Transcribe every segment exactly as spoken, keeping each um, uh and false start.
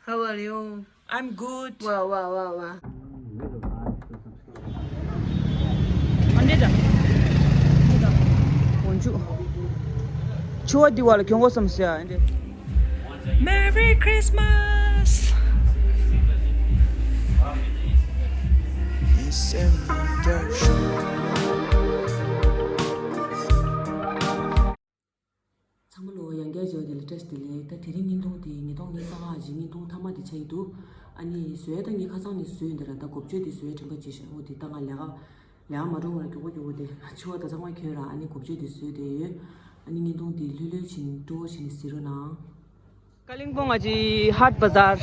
How are you? I'm good. Wow, wow, wow, wow. འོན་ཆུ། ཆུ་བ་འདི་བ་ལ་གྱོང་གོ་བསམ་ཟེར་ཨ་འདི། Merry Christmas. ཚང་མ་ལོ་ཡང་བསྐྱར་བརྗོད་དེ་ལ་བཀྲ་ཤིས་བདེ་ལེགས། ད་དེ་རིང་བརྙན་ཐུང་དེ་ཉིས་སྟོང་ཉི་ཤུ་རྩ་ལྔ་གི་བརྙན་ཐུང་མཐའ་མ་དེ་ཆགས་ཀྱི་འདུག་ཨ་ནི་བཟོས་ད་ངས་ཁ་སང་ནས་བཟོས་ཡིན་ད་ར། ད་འགོ་བརྗོད་དེ་བཟོས་དྲན་པ་བརྗེད་ཤག་འོ་དེ་ད་ང་ལས་ཀ་ལས་ཀ་མ་འགྲོ་བར་མགྱོགས་པོ་མགྱོགས་པོ་དེ་ཕྱི་བ་ད་ཚང་མ་གྱོན་ར། ཨ་ནི་འགོ་བརྗོད་དེ་བཟོས་བསྡད་ཡོད། ཨ་ནི་བརྙན་ཐུང་དེ་ལྷོད་ལྷོད་བྱས་ནས་སྤྲོ་བོ་བྱས་ནས་གཟིགས་རོགས་གནང་། ཀ་ལིང་པོང་ང་ཅི་ཧཱ་ཊ་བ་ཛར།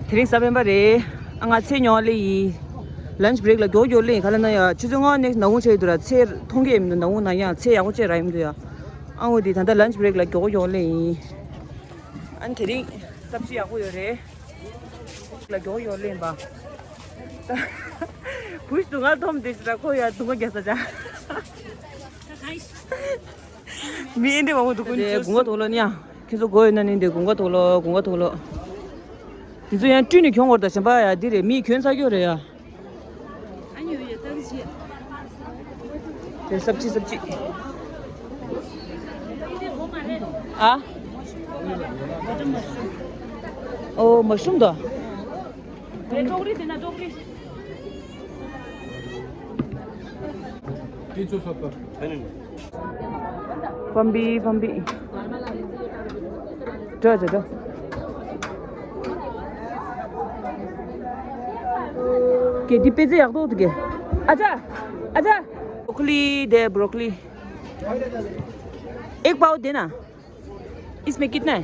དེ་རིང་གཟའ་སྤེན་པ་རེད། ཨ་ང་ཚལ་ཉོ་བ་སླེབས་ཡིན། ལན་ཆི་བྷི་རེག་ལ་མགྱོགས་མགྱོགས་སླེབས་ཡིན། ག་ལ་ན་ཡ་ཆུ་ཚོད་ལྔ་ནས་ནག་ཁུང་ཆགས་ཡོད་འདུག་ར། ཚལ་མཐོང་གི་ཡོད་མི་འདུག་ནག་ཁུང་ནང་ཡང་ཚལ་ཡག་པོ་བཅས་རག་ཡོད་མི་འདུག་ཡ། ཨ་འོ་དེ་ད་ལྟ་ལན་ཆི་བྷི་རེག་ལ་མགྱོགས་མགྱོགས་སླེབས་ཡིན། ཨ་ནི་དེ་རིང་སབ་ཇི་ཡག་པོ་ཡོད་རེད། ལ་མགྱོགས་མགྱོགས་སླེབས་ཡིན་པ། བུ་ཞིག་སྡུག་བསྔལ་མཐོང་བསྡད་ཤག་ར། ཁོ་ཡ་སྡུག་བསྔལ་རྒྱག་ས་ཅག་མི་ཨེ་འདྲ་མང་པོ་འདུག་དེ་དགུན་ཁ་དུག་ལོག་ནི་ཡ། ཁྱེད་ཚོ་དགོས་ཡོད་ན་ནི་འདི་དགུན་ཁ་དུག་ལོག་དགུན་ཁ་དུག་ལོག་དེ་ཚོ་ཡང་བཀྲུས་ནས་གྱོན་དགོས་རེད་ད། གཞན་པ་ཡ་འདི་རེད། མིས་གྱོན་ཚར་ཡོད་རེད་ཡ། དེ་སབ་ཇི་སབ་ཇི། ཨ། ཨོ་མ་ཤུམ་དོ། ཕམ་པི་ཕམ་པི། འགྲོ་འགྲོ་འགྲོ། ཀེ་འདི་དཔེ་ཆ་ཡག་པོ་འདུག་གེ། ཨ་ཅག་ཨ་ཅག Broccoli दे, broccoli। एक पाव देना। इसमें कितना है?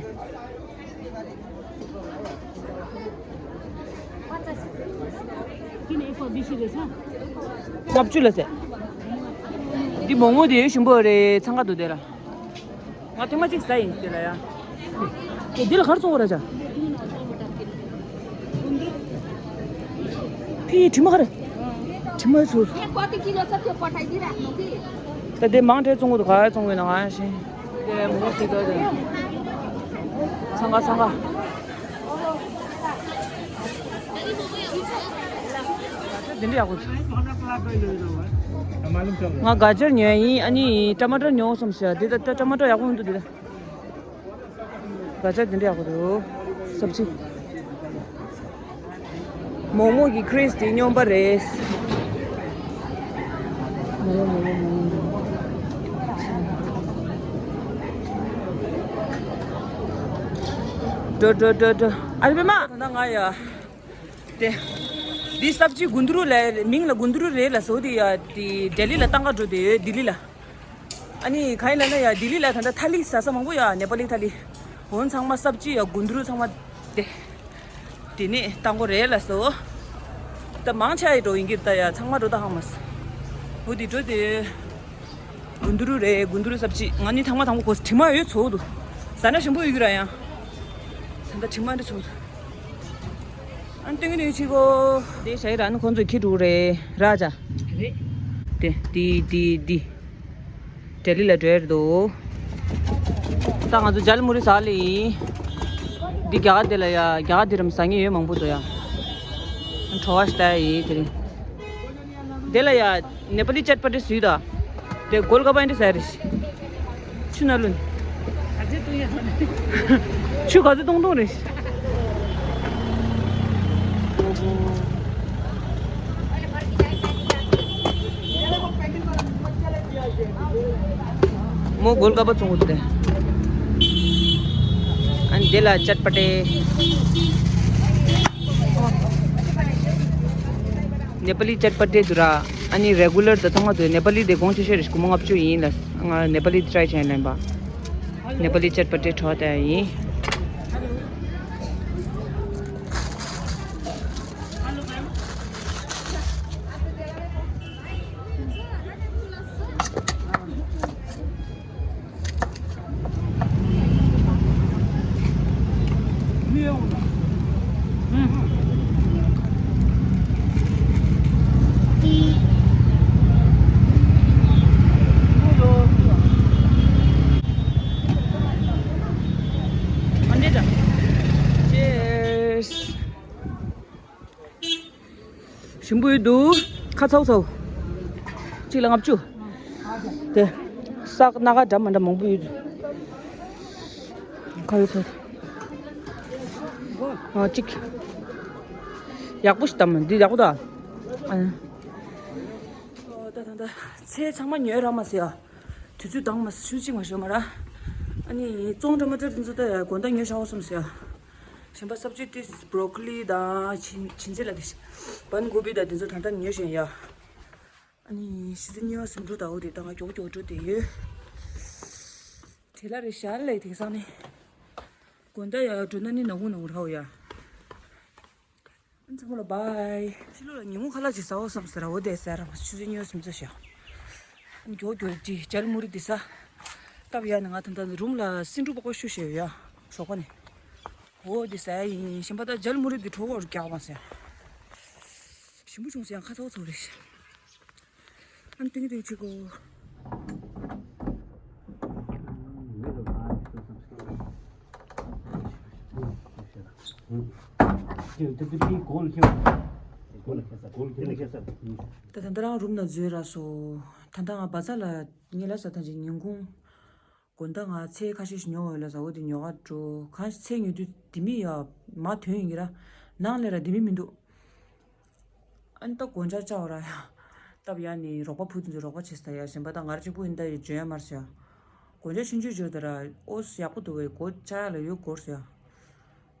ལྔ་བཅུ་ལ་ཟེར། འདི་མོག་མོག་དེ་ཞིམ་པོ་རེད། འཚང་ཁ་འདུག་དེ་ལ། ང་ཐེངས་མ་གཅིག་ཟ་ཡིན་དེ་ལ་ཡ། ཀེ་འདི་ལ་ག་རེ་བཙོང་བ་ར་ཅག་ཕི་དྲི་མ་ག་རེ། དྲི་མ་ཚོ། ད་དེ་མང་དྲགས་བཙོང་གི་འདུག་ག་རེ་བཙོང་གི་ཡོད་ན་ང་ཤེས། དེ་མོ་ཟིག་དོ་དེ། འཚང་ཁ་འཚང་ཁ། འདི་འདྲ་ཡག་པོ་འདུག་ང་ག་ཅར་ཉོས་ཡིན། ཨ་ནི་ཊ་མ་ཊར་ཉོ་བསམ་ཤག་འདི་ད་ཊ་མ་ཊར་ཡག་པོ་མི་འདུག་འདི་ད། ག་ཅར་འདི་འདྲ་ཡག་པོ་འདུག་སབ་ཇི། མོག་མོག་གི་ཁི་རིས་དེ་སྨྱོན་པ་རེད། འགྲོ་འགྲོ་འགྲོ་འགྲོ། ཨ་རེ་པད་མ། ད་ང་ཡ། དེ། འདི་སབ་ཇི་གུན་དུ་རུ་ལ་མིང་ལ་གུན་དུ་རུ་རེད་ལ་ཟེར་དེ་ཡ། དེ་ལྡི་ལི་ལ་བཏང་ག་འགྲོ་དེ་ཡོད་ལྡི་ལི་ལ། ཨ་ནི་གང་ཡིན་ལབ་ན་ཡ་ལྡི་ལི་ལ་ད་ལྟ་ཐ་ལི་ཟ་ས་མང་པོ་ཡ་ནེ་པ་ལི་ཐ་ལི། འོན་ཚང་མ་སབ་ཇི་ཡ་གུན་དུ་རུ་ཚང་མ་དེ། དེ་ནས་བཏང་གོ་རེད་ལ་སོ། ད་མང་ཆེ་ཡི་འགྲོ་ཡིན་གྱི་ད་ཡ་ཚང་མ་འགྲོ་ད་ཧང་མ་སི། འོ་དེ་འགྲོ་དེ། གུན་དུ་རུ་རེད། གུན་དུ་རུ་སབ་ཇི། ང་ནི་ཐང་མ་དང་པོ་གོ་དྲི་མ་ཡོད་ཚོ་འདུག་ཟ་ན་ཞིམ་པོ་ཡོད་ཀྱི་ར་ཡང་། ད་ལྟ་དྲི་མ་འདྲ་ཚོ་འདུག་ཨ་ནི་སྟོན་གྱི་ནི་ཆི་གོ། དེ་ཤ་ཡི་ར་ནི་ཁོང་ཚོས་ཁྱི་འགྲོ་རེད་ར་ཅག་རེད། དེ་དེ་དེ་དེ། ལྡི་ལི་ལ་འགྲོ་ཡ་རེད་འདུག་ད་ང་ཚོ་ཇལ་མུ་རི་ཟ་ལེ་ཡིན། འདི་རྒྱ་གར་དེ་ལ་ཡ། རྒྱ་གར་དེ་རམ་ཟ་ངེས་ཡོད་མང་པོ་འདུག་ཡ། བྲོ་བ་ཞིག་ལྟ་ཡ་ཡིན་དེ་རིང་། དེ་ལ་ཡ་ནེ་པ་ལི་ཅཊ་པ་ཏི་ཟོས་ད། དེ་གོལ་ག་པ་འདི་ཟ་རེད། ཆུ་ནང་བླུགས། ཆུ་ག་ཚོད་བཏུང་བཏུང་རེད། མོ་གོལ་ག་པ་བཙོང་གི་འདུག་དེ། ཨ་ནི་དེ་ལ་ཅཊ་པ་ཏི། ནེ་པ་ལི་ཅཊ་པ་ཏི་འདུག་ར། ཨ་ནི་རེ་གུ་ལར་དང་ཚང་མ་འདུག་ནེ་པ་ལི་དེ་གོང་ཆེ་ཤོས་རེད། སྒོར་མོ་ལྔ་བཅུ་ཡིན་ལ། ང་ནེ་པ་ལི་ཊི་རའི་བྱས་ལེན་པ། ནེ་པ་ལི་ཅཊ་པ་ཏི་འཕྲོ་བཏང་ཡིན། ཞིམ་པོ་ཡོད་འདུག་ཁ་ཚ་བོ་ཚ་བོ། གཅིག་ལ་ལྔ་བཅུ། དེ། ས་སྣ་ཁ་འདྲ་མི་འདྲ་མང་པོ་ཡོད། ཁ་ཡོད་ཚོད། ཨ་གཅིག་ཡག་པོ་ཞིག་བཏང་མི་འདི་ཡག་པོ་འདུག་ཨ། ད་ད་ད་ཚལ་ཚང་མ་ཉོས་རག་མ་སོང་ཡ། དུས་ཚོད་འདང་མ་ཤུ་གཅིག་མ་ཤོར་མ་ར། ཨ་ནི་ཙོང་ཊ་མ་ཊར་དེ་ཚོ་ད་ཡ་དགོང་དག་ཉོས་བཞག་འོ་བསམ་སོང་ཡ། གཞན་པ་སབ་ཇི་ཏིས་བྷྲོ་ཀོ་ལི་དང་བྱིན་བྱིན་ཙེ་ལ་དེ་བན་གོ་བི་དང་དེ་ཚོ་ད་ལྟ་ཉོས་བཞིན་ཡ། ཨ་ནི་ཕྱི་ཚེས་གཉིས་པ་གཟིམ་འགྲོ་ད་འོ་དེ་ད་ང་མགྱོགས་མགྱོགས་འགྲོ་དེ་ཡོད། དེ་ལ་རེ་ཞར་ལས་དེང་སང་ནི། དགོང་དག་ཡ་འགྲོ་ན་ནི་ནག་ཁུང་ནག་ཁུང་ར་འོ་ཡ། ཚང་མ་ལ་བའི། ཕྱི་ལོགས་ལ་ཉིན་གུང་ཁ་ལག་ཅིག་ཟ་འོ་བསམ་ཟེར་ར་འོ་དེ་ཟེར་ར་མ་ཆུ་ཚོད་ཉི་ཤུ་ཟིན་ཚར་ཤག་མགྱོགས་མགྱོགས་ཅིག་ཇལ་མུ་རི་འདི་ཟ། སྟབས་ཡག་ནས་ང་ད་ལྟ་རུམ་ལ་སེ་འབྲུ་པགས་པ་བཤུ་བཞག་ཡོད་ཡ། ཞོགས་པ་ནས། འོ་འདི་ཟ་ཡ་ཡིན་གཞན་པ་ད་ཇལ་མུ་རི་འདི་གྲོགས་པོར་རྒྱག་མ་ཟེར། ཞིམ་པོ་བྱུང་ཟེར་ཡང་ཁ་ཚ་བོ་ཚ་བོ་རེད། ཨ་ནི་ཏིང་ཏིང་ཆུ་གོ། ད་ད་ལྟ་རང་རུམ་ནང་འཛུལ་རག་སོང་། ད་ལྟ་རང་རུམ་ནང་འཛུལ་རག་སོང་། ད་ལྟ་ང་བ་ཚ་ལ་ངན་གུང་། དགོང་དག་ང་ཚལ་ཁ་ཤས་ཤིག་ཉོ་འོས་ལ་ཟ་འོ་དེ་ཉོ་ག་འགྲོ་གང་ཚལ་ཉོ་དུས་ལྡེ་མིག་ཡ་མ་ཐོན་ཡིན་གྱི་ར། ནང་ལས་ར་ལྡེ་མིག་མི་འདུག་ཨ་ནི་ད་དགོང་ཇ་བཅའ་བ་ར་ཡ། སྟབས་ཡག་ནི་རོགས་པ་བུ་དེ་ཚོ་རོགས་པ་བྱེད་ས་ཡ་གཞན་པ་ད་ང་ར་གཅིག་པུ་ཡིན་ད་ཡ་འཇོན་ཡ་མར་ཟེར་ཡ། དགོང་ཇ་ཆུང་ཆུང་འཇོར་ད་ར་ཨོ་སི་ཡག་པོ་འདུག་བས་སྒོ་བཅག་ཡ་ལ་ཡོད་སྐོར་ཟེར་ཡ།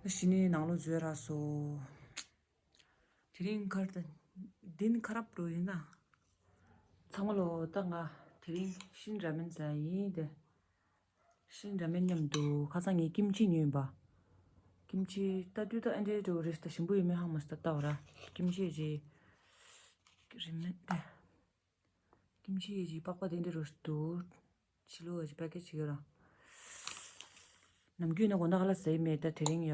ད་གཞི་ནས་ནང་ལོགས་འཛུལ་རག་སོང་། དེ་རིང་ཁར་ད་འདི་ནི་ཁ་རབ་འགྲོ་ཡིན་ན། ཚང་མ་ལོ་ད་ང་དེ་རིང་ཤིན་ར་མེན་ཟ་ཡིན་ཏེ། ཤིན་ར་མེན་མཉམ་དུ་ཁ་སང་ངས་ཀིམ་ཆི་ཉོས་ཡིན་པ། ཀིམ་ཆི་ལྟ་དུས་ད་ཨེ་འདྲའི་འགྲོ་རེད་ད་ཞིམ་པོ་ཡོད་མེད་ཧང་མ་སི་ད་ལྟ་བ་ར། ཀིམ་ཆི་ཡེ་ཅི། རིན་མེད་ད། ཀིམ་ཆི་ཡེ་ཅི་པགས་པ་དེ་འདྲ་རོ་ཞིག་འདུག་ཕྱི་ལོགས་ཀྱི་པེ་ཀེ་ཇི་ཡོད་ར། ནམ་རྒྱུན་ནས་དགོང་དག་ཁ་ལག་ཟས་མེད་ད་དེ་རིང་ཡ།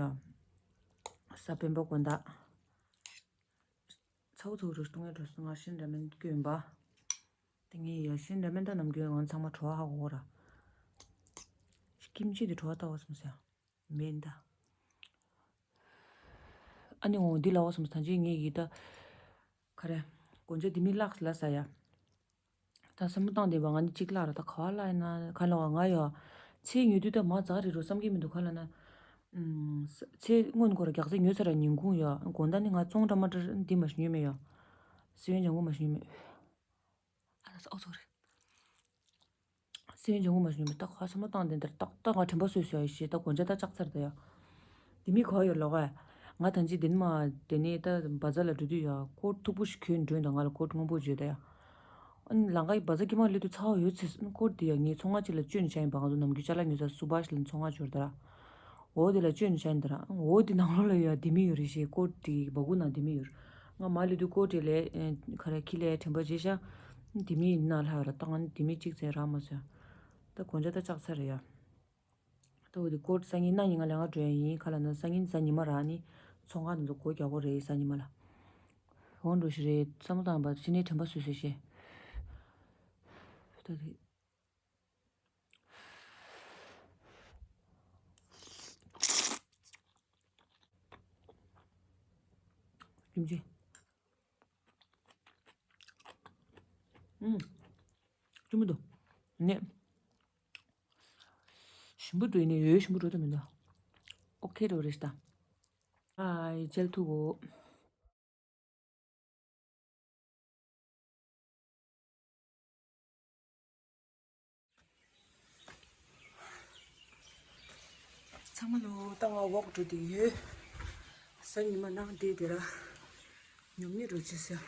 ས་བོན་པོ་དགོང་དག་ཚ་བོ་ཚ་བོ་རུ་བཏུང་ཡ་འགྲོ་སོང་ང་ཤིན་ར་མེན་སྐྱོན་པ། དེ་ངས་ཡ་ཤིན་ར་མེན་ད་ནམ་རྒྱུན་ང་ཚང་མ་བྲོ་བ་ཧ་གོ་གོ་ར། ཀིམ་ཆི་དེ་བྲོ་བ་ལྟ་བ་སོང་ཟེར། མེད་ད། ཨ་ནི་འོ་འདི་ལ་བ་སོང་ད་ཅི་ངས་ཡི་ད། ག་རེ། དགོང་ཇ་དེ་མི་ལགས་ལ་ཟ་ཡ། ད་བསམ་བློ་བཏང་བསྡད་པ་ང་ནི་གཅིག་བརླག་ར་ད་ག་བ་བརླག་ཡིན་ན་ག་ལ་བ་ང་ཡ། ཚེ་ཉོ་དུས་ད་མ་ཛ་རེད་རོ་བསམ་གྱི་མི་འདུག་ག་ལ་ན། ཚེ་སྔོན་ཁོ་ར་རྒྱག་ཚེ་ཉོས་ཚར་ར་ཉིན་གུང་ཡ་དགོང་དག་ནི་ང་བཙོང་འདྲ་མ་འདྲ་འདི་མ་ཞིག་ཉོས་མེད་ཡ། སི་ཡོན་ལྗང་གུ་མ་ཞིག་ཉོས་མེད། ཨ་ལ་ཨོ་ཚོ་རེད། སེམས་ཅན་ངོ་མ་ཞིག་ཉོས་མེད་ད་ཁ་བསམ་བློ་བཏང་དེ་འདིར་ཏག་ཏག་ང་དྲན་པ་གསོས་སོ་ཡ་ཤེས་ད་དགོང་ཇ་ད་བཅག་ཚར་ད་ཡ། དེ་མི་གོ་ཡོད་ལོག་ཨ། ང་ད་ཅི་དེ་ནི་མ་དེ་ནས་ད་བ་ཛ་ལ་འགྲོ་དུས་ཡ་ཀོ་ཊི་མཐུག་པོ་ཞིག་གྱོན་འགྲོ་ཡིན་ད་ང་ལ་ཀོ་ཊི་སྔོན་པོ་བརྗོད་ད་ཡ། ཨ་ནི་ལམ་ཁའི་བ་ཛ་དཀྱིལ་མ་སླེབས་དུས་ཚ་བ་ཡོད་ཚེ་ཀོ་ཊི་དེ་ཡ་ངའི་ཚོང་ཁང་ཅིག་ལ་སྤྱོད་ནས་བཞག་ཡིན་པ་ང་ཚོ་ནམ་རྒྱུན་ཅ་ལག་ཉོ་ས་སུ་བྷ་ཤི་ལ་ཚོང་ཁང་འབྱོར་ད་ར། འོ་དེ་ལ་སྤྱོད་ནས་བཞག་ཡིན་ད་ར། འོ་དེ་ནང་ལོགས་ལ་ཡ་དེ་མི་ཡོད་རེད་ཤེས་ཀོ་ཊི་དེ་བ་གུ་ནང་དེ་མི་ཡོད། ང་མ་སླེབས་དུས་ཀོ་ཊི་ལས་ཁ་ར་ཁྱི་ལས་དྲན་པ་བརྗེད་ཤག་དེ་མི་ཡིན་ན་ལྷ་ཡོད་ར་ད་ང་ནི་དེ་མི་གཅིག་ཙམ་རག་མ་སོང་། ད་དགོང་ཇ་ད་བཅག་ཚར་རེད་ཡ། ད་འོ་དེ་ཀོ་ཊི་སང་ཉིན་གནངས་ཉིན་ང་ལས་ང་འགྲོ་ཡ་ཡིན་ག་ལ་ན་སང་ཉིན་གཟའ་ཉི་མ་ར་ནི་ཚོང་ཁང་དེ་ཚོ་སྒོ་རྒྱག་གོ་རེད་གཟའ་ཉི་མ་ལ། འོང་འགྲོ་ཞིག་རེད་བསམ་བློ་བཏང་བ་ཕྱི་ནས་དྲན་པ་གསོས་གསོས་ཤེས། ད་དེ། ཀིམ་ཅི། ཨུམ། ཅི་མི་འདུག་ནས། ཞིམ་པོ་འདུག་ནས་ཡོད་ཞིམ་པོ་འགྲོ་ད་མི་འདུག་ཨོ་ཁེ་རེད་རེད་ད། ཨ་ཡི་ཅལ་ཐུག་གོ། ཚང་མ་ལོ་ལྟ་བ་ཝོག་འགྲོ་དེ་ཡོད། གཟའ་ཉི་མ་ནང་བསྡད་དེ་ར། ཉོབ་ཉེ་འགྲོ་ཅི་ཟེར།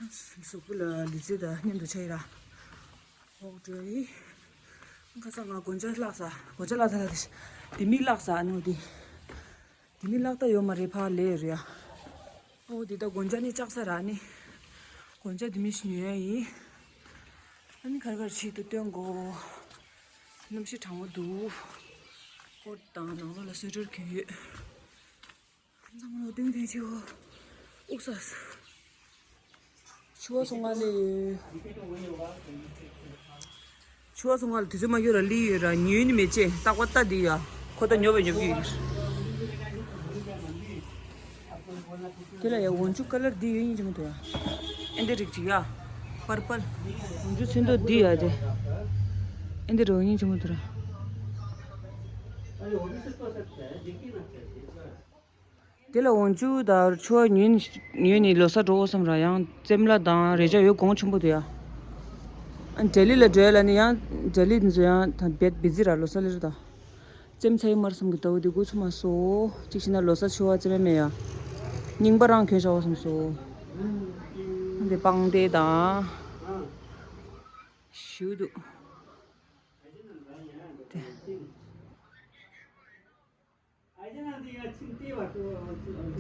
གཟུགས་པོ་ལ་ལུས་རྩལ་དང་མཉམ་དུ་ཆ་ཡི་ར། ཝོག་འགྲོ་ཡི། ཁ་སང་ང་དགོང་ཇ་བརླགས་ས། དགོང་ཇ་བརླགས་ས་ལ་དེ་ཤ། དེ་མི་བརླགས་ས་ཨ་ནུ་དེ། དེ་མི་བརླག་ད་ཡོད་མ་རེད་ཕར་ལས་རེད་ཡ། ཨོ་དེ་ད་དགོང་ཇ་ནི་བཅག་ས་ར་ནི། དགོང་ཇ་དེ་མི་ཞིག་ཉོ་ཡ་ཡིན། ཨ་ནི་གར་གར་ཆེད་དུ་སྟོན་གོ། གནམ་གཤིས་གྲང་མོ་འདུག་ཀོཊ་དང་ནང་ལོགས་ལ་སུ་ཊར་གྱོན་ཡོད། ཚང་མ་ལོ་ཏིང་ཏིང་ཆེ་བོ། ཨུག་ས་ས། ཆུ་བ་སོང་ང་ལེ། ཆུ་བ་སོང་ང་ལ་དུས་ཚོད་མ་ཡོད་ར་ལི་ཡོད་ར་ཉོས་ནི་མེད་ཅེ་རྟག་པ་ལྟ་འདི་ཡ་ཁོ་ད་ཉོ་བའི་ཉོ་གི་ཡོད། དེ་ལ་ཡ་འོན་ཆུ་ཀ་ལར་འདི་ཡོད་ཡིན་ཅི་མི་འདུག་ཡ། ཨེ་འདི་རིགས་ཅིག་ཡ། པར་པལ། འོན་ཆུ་ཚོན་མདོག་འདི་ཡ་དེ། ཨེ་འདི་རོ་ཡིན་ཅི་མི་འདུག་ར། དེ་ལ་འོན་ཆུ་དང་ཆུ་བ་ཉོས་ནས་ལོ་གསར་འགྲོ་དགོས་བསམ་ར། ཡང་རྩེད་མོ་དང་རེ་ཆ་ཡོད་གོང་ཆེན་པོ་འདུག་ཡ། ཨ་ལྡི་ལི་ལ་འགྲོ་ཡ་ལ་ནི་ཡང་ལྡི་ལི་འདི་ཚོ་ཡང་ད་བེད་བི་ཛི་ར་ལོ་གསར་སླེབས་ར་ད། རྩེད་མོ་ཚ་ཡི་མར་སོང་གི་ཟླ་བོ་འདི་འགོ་ཚུགས་མ་སོང་། གཅིག་བྱས་ན་ལོ་གསར་ཆུ་བ་རྩེད་མོ་མེད་ཡ། རྙིང་པ་རང་གྱོན་བྱ་བ་བསམ་སོང་། འདི་པང་གདན་དང་། ཞུ་འདུག་དེ།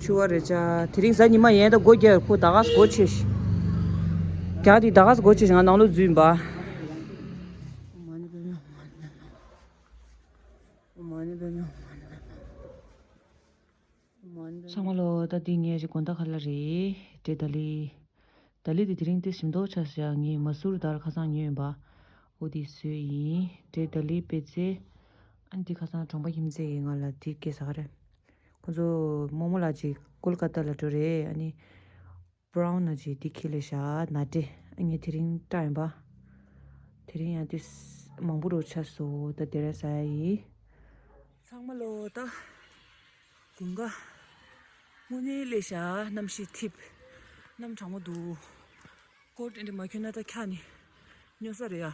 ཆུ་བ་རེ་ཆ། དེ་རིང་གཟའ་ཉི་མ་ཡིན་ད་སྒོ་རྒྱག་ཁོ་ད་ག་སྒོ་ཕྱེ་ཤི། རྒྱག་དེ་ད་ག་སྒོ་ཕྱེ་ཤི་ང་ནང་ལོགས་འཛུལ་ཡིན་པ། མ་ནི་པེ་མེ། མ་ནི་པེ་མེ། མ་ནི་པེ་མེ། ཚང་མ་ལོ། ད་འདི་ངའི་རི་དགོན་ད་ཁ་ལ་རེད། འདྲེ་ད་ལི། ད་ལི་དེ་དེ་རིང་དེ་ཞིམ་མདོག་ཆགས་ཤག་ངས་མ་སུར་དཱལ་ཁ་སང་ཉོས་ཡིན་པ། འོ་དེ་བཟོས་ཡིན། འདྲེ་ད་ལི་པེ་ཙེ། ཨ་ནི་དེ་ཁ་སང་གྲོང་པ་ཁྱིམ་མཚེས་ཡིན་ང་ལ་དེ་སྐྱེས་ས་ག་རེད། ཁོ་ཚོ་རྨོ་མོ་ལགས་ཅིག་ཀོལ་ཀ་ཏ་ལ་འགྲོ་རེད། ཨ་ནི་བྷ་རའུན་ན་ཅིག་དེ་ཁྱེར་ལས་ཤག་ན་འདྲེ། ཨ་ངས་དེ་རིང་བཀྲ་ཡིན་པ། དེ་རིང་ཡང་དེ་མང་པོ་རུ་ཆགས་སོང་། ད་དེ་རིང་ཟ་ཡ་ཡིན། ཚང་མ་ལོ། ད་དགུན་ཁ་དངོས་གནས་ལས་ཤག་གནམ་གཤིས་འཐིབས། གནམ་གྲང་མོ་འདུག་ཀོ་ཊི་འདི་མ་གྱོན་ན་ད་འཁྱག་ནས་སྨྱོ་ས་རེད་ཡ།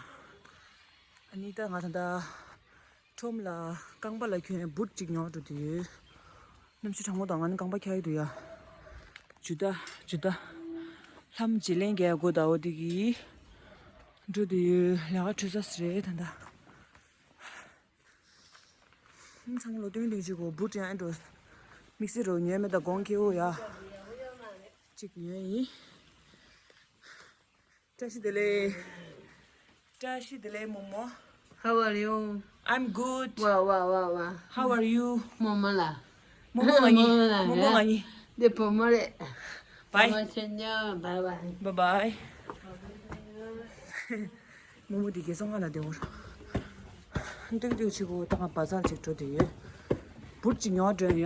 ཨ་ནི་ད་ང་ད་ད་ཁྲོམ་ལ་རྐང་པ་ལ་གྱོན་བུཊ་ཅིག་ཉོ་འགྲོ་དུས། གནམ་གཤིས་གྲང་མོ་དང་ང་ནི་རྐང་པ་འཁྱག་གི་འདུག་ཡ། ཇུ་ད་ཇུ་ད། ལྷམ་བརྗེ་ལེན་རྒྱག་དགོས་ད། འོ་དེ་གི་འགྲོ་དུས་ལས་ཀ་འཕྲོད་ས་རེད་ད་ད། ཚང་མ་ལོ་སྟོན་སྟོན་བྱེད་དགོས། བུཊ་ཡང་འགྲོ། དམིགས་བསལ་རོ་ཉོས་མེད་ད་དགོངས་ཁེ་འོ་ཡ། གཅིག་ཉོས་ཡིན། བཀྲ་ཤིས་བདེ་ལེགས། བཀྲ་ཤིས་བདེ་ལེགས་རྨོ་མོ། How are you? I'm good. Wow, wow, wow, wow. How are you? རྨོ་མོ་ལ། རྨོ་མོ་ང་གཉིས། རྨོ་མོ་ལ། རྨོ་མོ་ང་གཉིས། འདི་བུ་མོ་རེད། Bye. བུ་མོ་ཆེན་ཉོ། Bye bye. Bye bye. རྨོ་མོ་འདི་རྒྱལ་ས་ང་ལ་བདེ་བོར། ཏིག་ཏིག་ཆི་གོ་ད་ང་བ་ཛར་ཅིག་འགྲོ་དུས་ཡོད། བུཊ་ཅིག་ཉོ་འགྲོ་ཡ།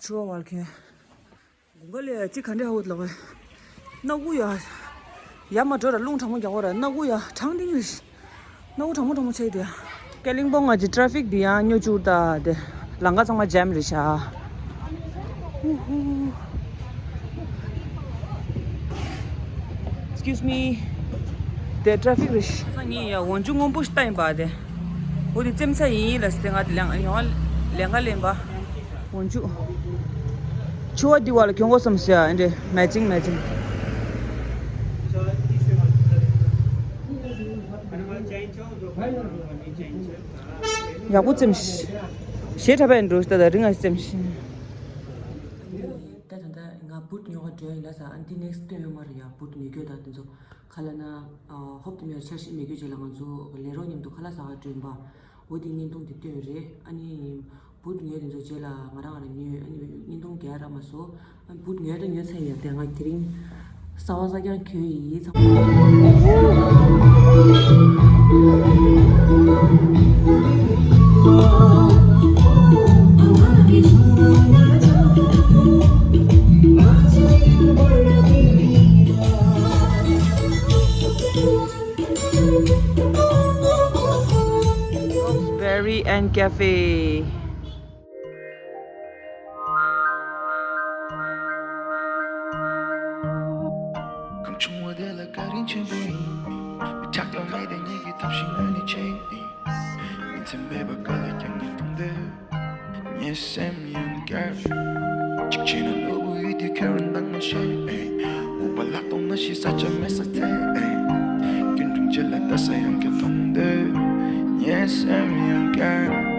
ཆུ་བ་བར་ཁན། དགུན་ཁ་ལས་ཅི་ག་འདྲ་ཧ་འོད་ལ་བས། སྣ་ཁུག་ཡ། ཡ་མ་འགྲོ་ར་རླུང་གྲང་མོ་རྒྱག་གོ་ར་སྣ་ཁུག་ཡ་གྲང་ཏིང་རེད། སྣ་ཁུག་གྲང་མོ་གྲང་མོ་ཆགས་དེ། ཀ་ལིང་པོང་ང་ཅི་ཊ་ཕིག་འདི་ཡང་སྨྱོ་བཅུག་ད་དེ། ལམ་ཁ་ཚང་མ་ཇམ་རེད་ཤག Excuse me. དེ་ཊ་ཕིག་རེད་ཤག་ངས་ཡ་འོན་ཆུ་སྔོན་པོ་ཞིག་ལྟ་ཡིན་པ་དེ། འོ་དེ་རྩེད་མོ་ཚ་ཡིན་ལ་ཟེར་ཏེ་ང་དེ་ལེན་ཡོང་ལེན་ག་ལེན་པ། འོན་ཆུ། ཆུ་བ་འདི་བ་ལ་གྱོན་དགོས་བསམ་སོང་ཡ། ཨེ་འདྲེ་མེ་ཅིང་མེ་ཅིང་། ཡག་པོ་རྩེམ་ཤིག་ཞེ་དྲག་པས་འགྲོ་ཤི་ད་ད་རིང་ང་རྩེམ་ཤིག་ད་ད་ད་ང་བུཊ་ཉོ་ག་འགྲོ་ཡིན་ལ་ས། ཨ་འདི་ནེག་སི་སྟོན་ཡོད་མ་རེད་ཡ། བུཊ་ཉོ་རྒྱུ་ད་དེ་ཚོ་ག་ལ་ན་ཧོབ་ཏེ་མེར་འཆར་གཞི་མེད་རྒྱུ་བྱས་ལ་ང་ཚོ་ལས་རོགས་མཉམ་དུ་ཁ་ལག་ཟ་ག་འགྲོ་ཡིན་པ། འོ་དེ་བརྙན་ཐུང་དེ་བཏོན་རེད། ཨ་ནི་བུཊ་ཉོས་དེ་ཚོ་རྗེས་ལ་ང་རང་རང་ཉོས། ཨ་ནི་བརྙན་ཐུང་རྒྱག་རག་མ་སོང་། ཨ་ནི་བུཊ་ཉོས་ད་ཉོས་ཚར་ཡོད་དེ། ང་དེ་རིང་གསར་པ་གསར་རྐྱང་གྱོན་ཡིན་ཚང་མ། Berry and Cafe. གང་བྱུང་བ་དེ་ལ་བཀའ་དྲིན་ཆེན་པོ་ཡིན། མི་ཆགས་ཀྱང་མེད་དེ་ཉིད་ཀྱི་ཐབས་ཤེས་ངོས་ནས་བྱས་ཡིན། ཉིན་མཚན་མེད་པ་ག་ལ་ཀྱང་ངས་མཐོང་འདོད། ངའི་སེམས་ཡང་བསྐྱར། གཅིག་བྱས་ན་ནོར་བུ་ཡུལ་དེ་ཁྱོད་རང་འདང་མ་བྱེད། འུག་པ་ལག་སྟོང་ན་ཤི་ས་ཆ་མེད་ས་ཐད། རྒྱུན་རིང་རྗེས་ལ་ལྟ་ས་ཡང་བསྐྱར་མཐོང་འདོད། ངའི་སེམས་ཡང་བསྐྱར།